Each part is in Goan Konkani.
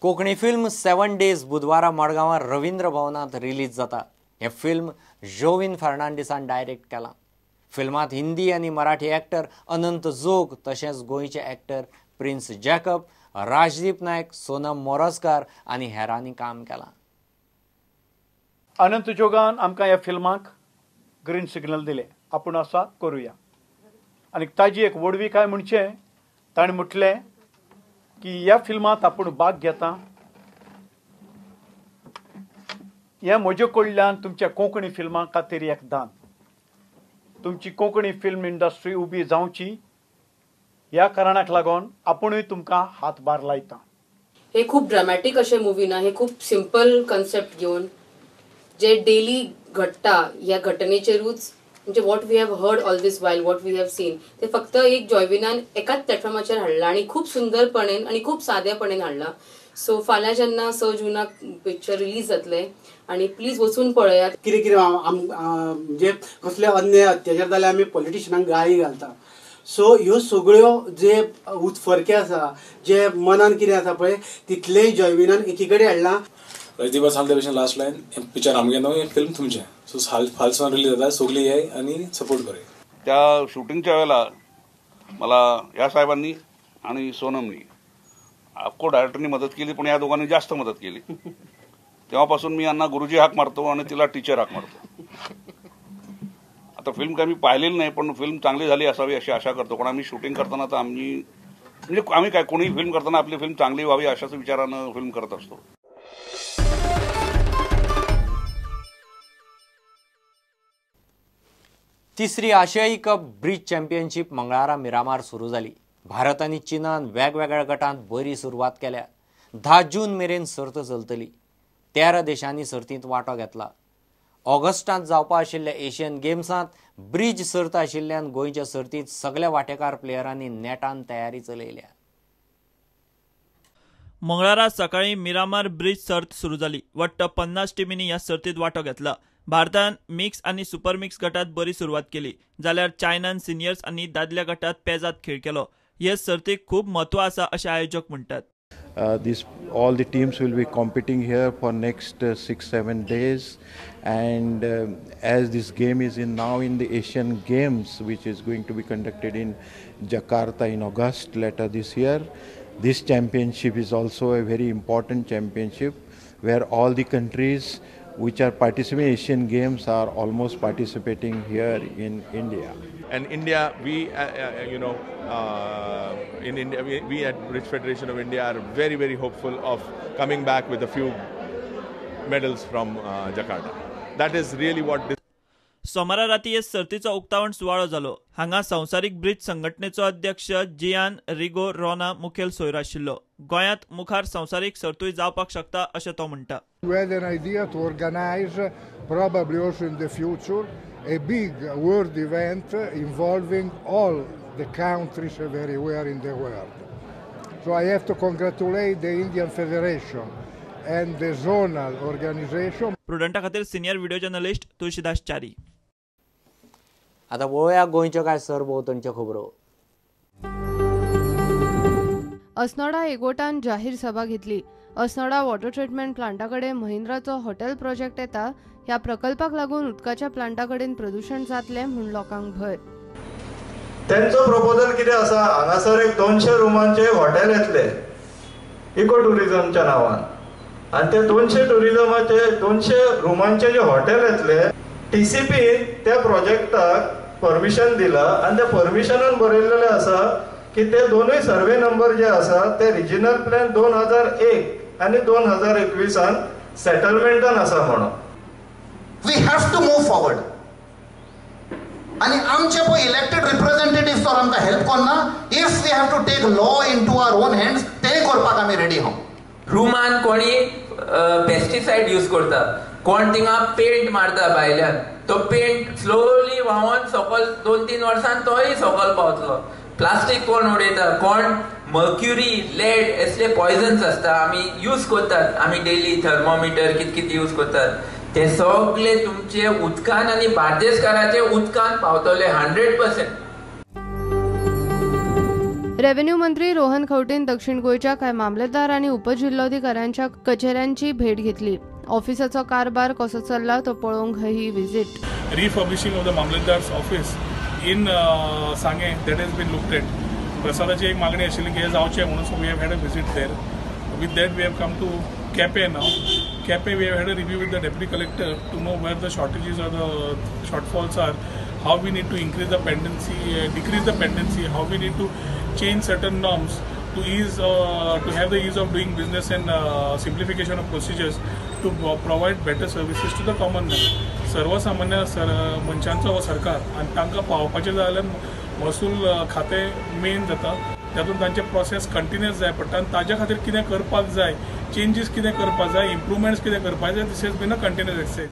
कोंकणी फिल्म 7 डेज बुधवारा मडगांवां रवींद्र भवनांत रिलीज जाता. हें फिल्म जोविन फर्नांडीसान डायरेक्ट केलां. फिल्मांत हिंदी आनी मराठी एक्टर अनंत जोग तशेंच गोंयचे actor Prince Jacob, Rajdeep Naik, Sonam Morajkar आनी हेरांनी काम केलां. अनंत जोगान आमकां ह्या फिल्माक ग्रीन सिग्नल दिलें, आपूण आसा करुया. आनी ताजी एक व्हडविकाय म्हणचे ताणें म्हटलें की ह्या फिल्मांत आपूण भाग घेता, हें म्हजे कडल्यान तुमच्या कोंकणी फिल्मां खातीर एक दान. तुमची कोंकणी फिल्म इंडस्ट्री उबी जावची ह्या कारणाक लागून आपुणूय तुमकां हातभार लायता. हे खूब ड्रामॅटीक अशें मुवी ना, हे खूब सिंपल कन्सेप्ट घेवन जे डेली घडटा ह्या घटनेचेरूच, म्हणजे what we have heard all this while, what we have seen, ते फक्त एक जॉयविनान एकाच प्लॅटफॉर्माचेर हाडला आनी खूब सुंदरपणेन आनी खूब सादेपणेन हाडला. सो फाल्यां जेन्ना 6 जूनाक पिक्चर रिलीज जातलें आनी प्लीज वचून पळयात. कितें कितें म्हणजे कसले अन्याय अत्याचार जाल्यार आमी पॉलिटिशियनांक गाळी घालता. सो ह्यो सगळ्यो जे उत्फर्के आसा, जे मनान कितें आसा पळय, तितलेंय जॉयविनान एकी कडेन हाडलां. राजदीपा सांगले भशेन लास्ट लायन, पिक्चर आमगें न्हू, हें फिल्म तुमचें. सो फाल्यां रिलीज जाता, सगळीं येय आनी सपोर्ट करया. त्या शूटिंगच्या वेळेला मला या साहेबांनी आणि सोनमनी अफको डायरेक्टरनी मदत केली, पण या दोघांनी जास्त मदत केली. तेव्हापासून मी यांना गुरुजी हाक मारतो आणि तिला टीचर हाक मारतो. आता फिल्म काय मी पाहिलेली नाही, पण फिल्म चांगली झाली असावी अशी आशा करतो. कारण आम्ही शूटिंग करताना तर आम्ही म्हणजे आम्ही काय कोणी फिल्म करताना आपली फिल्म चांगली व्हावी अशाच विचारानं फिल्म करत असतो. तिसरी आशियाई कप ब्रिज चॅम्पियनशीप मंगळारा मिरामार सुरू जाली. भारत आनी चीनान वेगवेगळ्या गटांत बरी सुरवात केल्या. 10 जून मेरेन सर्त चलतली. 13 देशांनी सर्तींत वांटो घेतला. ऑगस्टांत जावपा आशिल्ल्या एशियन गेम्सांत ब्रिज सर्त आशिल्ल्यान गोंयच्या सर्तींत सगळ्या वांटेकार प्लेयरांनी नेटान तयारी चलयल्या. मंगळारा सकाळी मिरामार ब्रिज सर्त सुरू जाली. वट्ट 50 टिमींनी ह्या सर्तींत वांटो घेतला. भारतान मिक्स आनी सुपर मिक्स गटात बरी सुरवात केली, जाल्यार चायनान सिनियर्स आनी दादल्या गटात पेजात खेळ केलो. हे सर्तीक खूब म्हत्व आसा अशें आयोजक म्हणटात. All the teams will be competing here for next 6-7 days, and as this game is in now in the Asian Games, which is going to be conducted in Jakarta in August later this year, this championship is also a very important championship where all the countries which are participating in Asian Games are almost participating here in India. And India, we, in India, we at Bridge Federation of India are very, very hopeful of coming back with a few medals from Jakarta. That is really what this. सोमारा राती हे सर्तीचो उक्तावण सुवाळो जालो. हांगा संवसारीक ब्रिज संघटनेचो अध्यक्ष जियान रिगो रोना मुखेल सोयरो आशिल्लो. गोंयांत मुखार संवसारीक सर्तूय जावपाक शकता अशें तो म्हणटा. We had an idea to organize, probably also in the future, a big world event involving all the countries everywhere in the world. So I have to congratulate the Indian Federation and the zonal organization. प्रुडंटा खातीर senior video journalist Tulsidas Chari. आता वळोवया गोंयच्यो कांय सरभोंवतणच्यो खबरो. अस्नोडा एगोटान जाहीर सभा घेतली. अस्नोडा वॉटर ट्रिटमेंट प्लांटा कडेन महिंद्राचो हॉटेल प्रोजेक्ट येता. ह्या प्रकल्पाक लागून उदकाच्या प्लांटा कडेन प्रदूशण जातलें म्हूण लोकांक भंय. तेंचो प्रपोजल कितें आसा, हांगासर एक 200 रुमांचे हॉटेल येतले इको टुरिजमच्या नांवान, आनी ते 200 टुरिजमाचे 200 रुमांचे जे हॉटेल येतले, टीसीपीन त्या प्रोजेक्टाक परमिशन दिला आनी त्या परमिशनान बरयल्लेलें आसा की ते दोनूय सर्वे नंबर जे आसा ते रिजिनल प्लॅन 2001 आनी 2021 सेटलमेंटान आसा म्हणून. We have to move forward. आनी आमचे पळय इलेक्टेड रिप्रेझेंटेटिव्ह तर आमकां हेल्प करना. If we have to take law into our own hands, तें करपाक आमी रेडी आहा. रुमान कोणी पेस्टिसायड यूज करता, कोण थिंगा पेंट मारता भायल्यान, तो पेंट स्लोली व्हांवन सकल 2-3 वर्सान तोय सकल पावतलो. प्लास्टीक कोण उडयता, कोण मर्क्युरी, लेड असले पॉयजन्स आसता आमी यूज करतात. आमी डेली थर्मोमिटर कित कित यूज करतात, ते सगळे तुमचे उदकान आनी बार्देसकाराचे उदकान पावतले 100%. रेव्हेन्यू मंत्री रोहन खंवटेन दक्षिण गोंयच्या कांय मामलेदार आनी उपजिल्लोधिकाऱ्यांच्या कचेऱ्यांची भेट घेतली. ऑफिसाचो कारभार कसो चल्ला तो पळोवंक ही visit. Refurbishing of the Mamlatdar's office in Sanguem that has been looked at. प्रसादाची एक मागणी आशिल्ली की हें जावचें म्हणून, so we have had a visit there. With that we have come to Quepem now. Quepem we have had a review with the deputy collector to know where the shortages or the shortfalls are, how we need to increase the pendency, decrease the pendency, how we need to change certain norms to ease to have the ease of doing business and simplification of procedures to provide better services to the common man. सर्वसामान्य मनशांचो हो सरकार आनी तांकां पावपाचें जाल्यार महसूल खातें मेन जाता, तातूंत तांचे प्रोसेस कंटिन्युअस जाय पडटा आनी ताज्या खातीर कितें करपाक जाय, चेंजीस कितें करपाक जाय, इम्प्रुवमेंट्स कितें करपाक जाय, this has been a continuous exercise.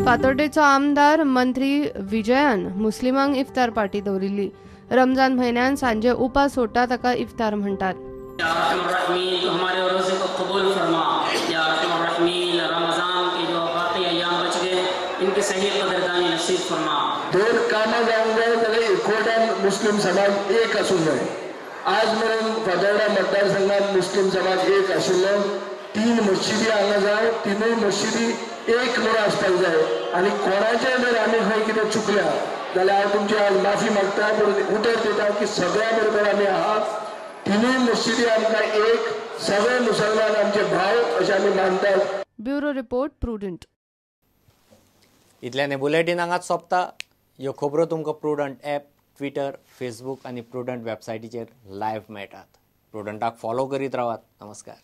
फातोड्डेचो आमदार मंत्री विजयान मुस्लिमांक इफ्तार पार्टी दवरिल्ली. रमजान म्हयन्यान सांजे उपास सोडटा ताका इफ्तार म्हणटात. दोन कामां जावंक जाय जाल्यार एकवटान मुस्लीम समाज एक आसूंक जाय. आज मेरेन फातोर्डा मतदारसंघात मुस्लीम समाज एक आशिल्लो. 3 मशिदी हांगा जाय, 3 मशिदी एक म्हणून आसपाक जाय. आनी कोणाचें जर आमी खंय कितें चुकल्या जाल्यार हांव तुमची आज माफी मागता, पूण उतर दिता की सगळ्या बरोबर आमी आहात. 3 मशिदी आमकां एक, सगळे मुसलमान आमचे भाव अशें आमी मानतात. Bureau report, Prudent. इतल्यान बुलेटीन हांगाच सोंपता. ह्यो खबरो तुमकां प्रुडंट ॲप, ट्विटर, फेसबूक आनी प्रुडंट वेबसायटीचेर लायव्ह मेळटात. प्रुडंटाक फॉलो करीत रावात. नमस्कार.